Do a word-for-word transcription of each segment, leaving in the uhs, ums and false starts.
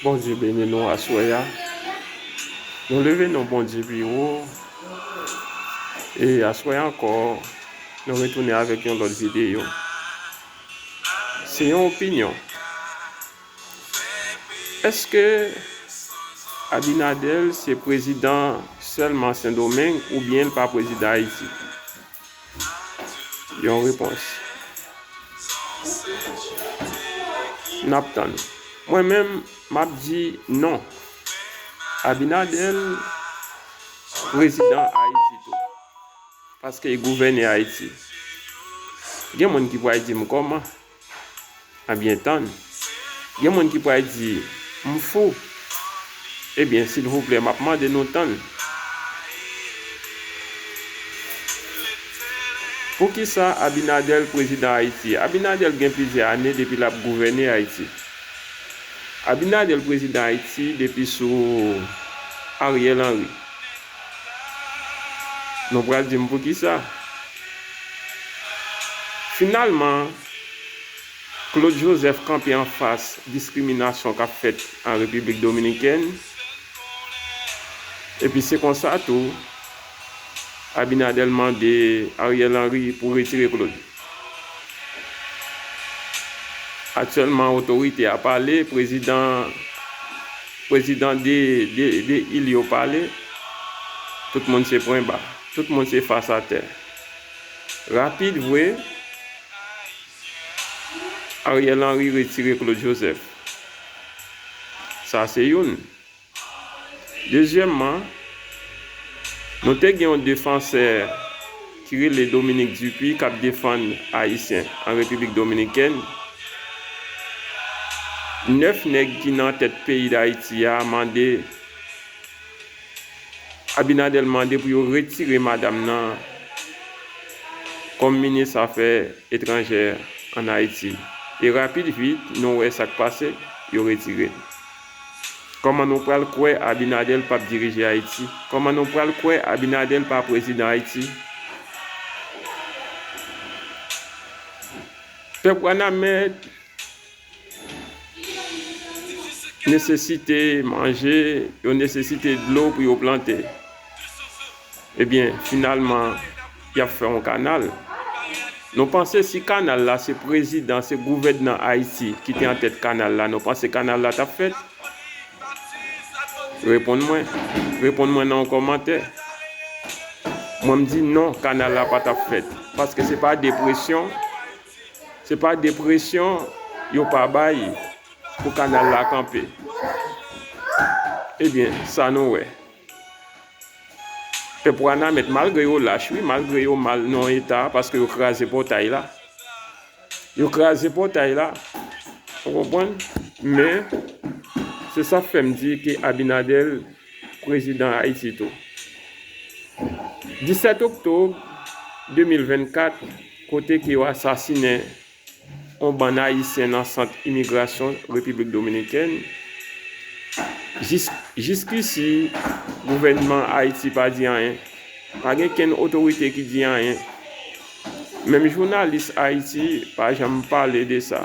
Bondye beni nou aswè a. Nou leve non Bondye pi wo. E aswè ankò, nou retounen avèk yon lòt videyo. Se yon opinyon. Èske Abinader se prezidan sèlman Sendomeng oubyen l pa prezidan Ayiti? Yon repons. N ap tann. Mwen menm, m ap di non. Abinader prezidan Ayiti tou. Paske l gouvène Ayiti. Gen moun ki pral di m kòman? Ebyen, tann. Gen moun ki pral di, "M fou." Ebyen, silvouplè, m ap mande nou tann. Poukisa Abinader prezidan Ayiti? Abinader gen plizyè ane depi l ap gouvène Ayiti. Abinader prezidan Ayiti depi sou Ariel Henry. Nou pral di m poukisa. Finalman, Claude Joseph kanpe anfas diskriminasyon k ap fèt an Repiblik Dominikèn. Epi se konsa tou, Abinader mande Ariel Henry pou retire Claude. Aktyèlman, otorite a pale, prezidan, prezidan de, de, de il yo pale. Tout moun se pwen ba. Tout moun se fas atè. Rapid vre, Ariel Henry retire Claude Joseph. Sa se youn. Dezyèmman, nou te gen yon defansè ki rele Dominique Dupuy k ap defann Ayisyen an Repiblik Dominikèn. Nèf nèg ki nan tèt peyi Dayiti a mande, Abinader mande pou yo retire madanm nan kòm minis afè etranjè ann Ayiti. E rapid vit, nou wè sa k pase, yo retire l. Kòman nou pral kwè Abinader p ap dirije Ayiti? Kòman nou pral kwè Abinader pa prezidan Ayiti? Pèp Wanament nesesite manje, yo nesesite dlo pou yo plante. Ebyen, finalman, y ap fè yon kanal. Nou panse si kanal la se prezidan, se gouvènman Ayiti ki te an tèt kanal la, nou panse kanal la t ap fèt? Reponn mwen. Reponn mwen nan yon kòmantè. Mwen, m di non, kanal la pa t ap fèt. Paske se pa de presyon, se pa de presyon yo pa bay pou kanal la kanpe. Ebyen, sa nou wè. Pèp Wanament, malgre yo lach, wi, malgre yo mal nan eta, paske yo kraze pòtay la. Yo kraze pòtay la. Ou konprann? Men, se sa k fè m di ke Abinader prezidan Ayiti tou. Disèt oktòb de mil vennkat, kote ke yo asasinen yon bann Ayisyen nan sant imigrasyon Repiblik Dominikèn. Jis, jiskisi, gouvènman Ayiti pa di anyen. Pa gen kenn otorite ki di anyen. Menm jounalis Ayiti pa janm pale de sa.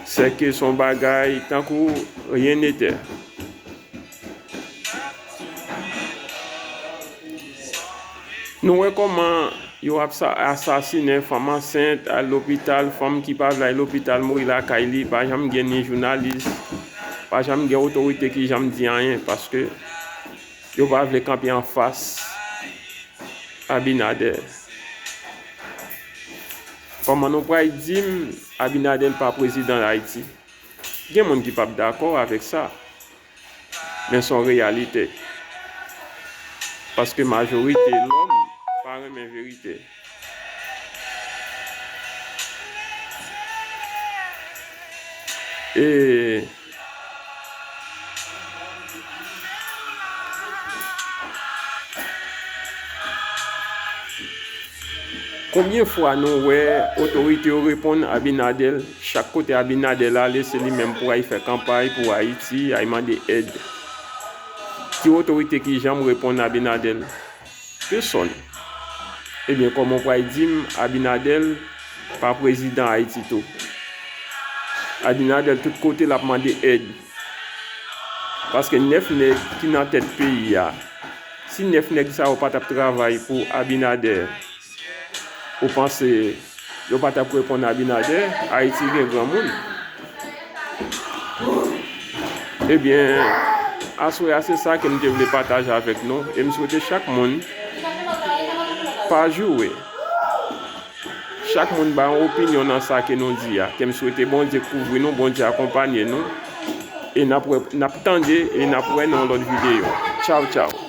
Sèke se yon bagay tankou rien n'était. Nou wè kòman yo ap sa-, asasinen fanm ansent, al lopital, fanm ki pa vle al lopital mouri lakay li, pa janm gen ni jounalis, pa janm gen otorite ki janm di anyen, paske yo pa vle kanpe anfas Abinader. Kòman nou pral di m Abinader pa prezidan Ayiti? Gen moun ki p ap dakò avèk sa, men se yon reyalite. Paske majorite lòm pa renmen verite. E Konbyen fwa nou wè otorite yo reponn Abinader, chak kote Abinader ale, se li menm pou al fè kanpay pou Ayiti, al mande èd? Ki otorite ki janm reponn Abinader? Pèsòn. Ebyen, kòman w pral di m Abinader pa prezidan Ayiti tou. Abinader tout kote l ap mande èd. Paske nèf nèg ki nan tèt peyi a, si nèf nèg sa yo pa t ap travay pou Abinader, ou panse yo pa t ap reponn Abinader? Ayiti gen granmoun. Ebyen, aswè a se sa ke m te vle pataje avèk nou, e m swete chak moun pa joure. Chak moun bay yon opinyon nan sa ke nou di a. Ke m swete Bondye kouvri nou, Bondye akonpanye nou. E n ap wè, n ap tande e n ap wè nan yon lòt videyo. Tchaw, tchaw.